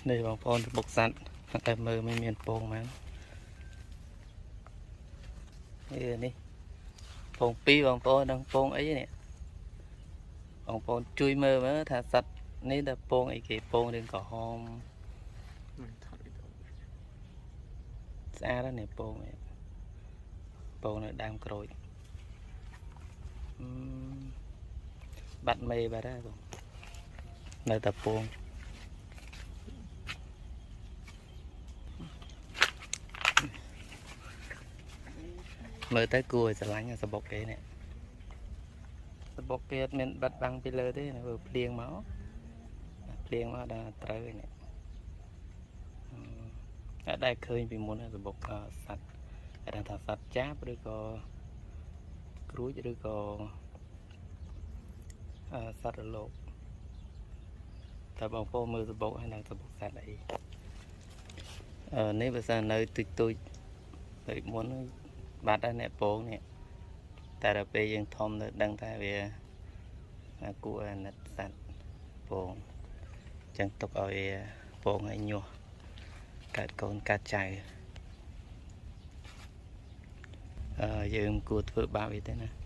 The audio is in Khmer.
នេះបងប្អូនបុកសត្វតែមើលមិនមានពងហ្មងនេះនេះពងពីរបងប្អូនដឹងពងអីនេះបងប្អូនជួយមើលមើលថាសត្វនេះដល់ពងអីគេពងរាងក្រហម មិនថតវីដេអូ ស្អាតណាស់នេះពងនេះពងនៅដើមក្រូចអឺបាត់មេបាត់ហើយបងនៅតែពងមើលទៅគួរឲ្យស្រឡាញ់អាសបុកគេនេះសបុកគេអត់មានបាត់បាំងពីលើទេណាបើភ្លៀងមកភ្លៀងមកដល់ត្រូវឯនេះអឺតែដែលឃើញពីមុនអាសបុកអសត្វគេថាសត្វចាបឬក៏ក្រួចឬក៏អឺសត្វរលកតែបងប្អូនមើលសបុកហើយនឹងសបុកសត្វអីអឺនេះបើសិននៅទុយទុយដូចមុនហ្នឹងបាត់ហើយអ្នកពងនេះតែដល់ពេលយើងធំទៅដឹងថាវាគួរអាណិតសត្វពងអញ្ចឹងទុកឲ្យវាពងឲ្យញាស់កើតកូនកើតចៅអឺយើងមិនគួរធ្វើបាបវាទេណា។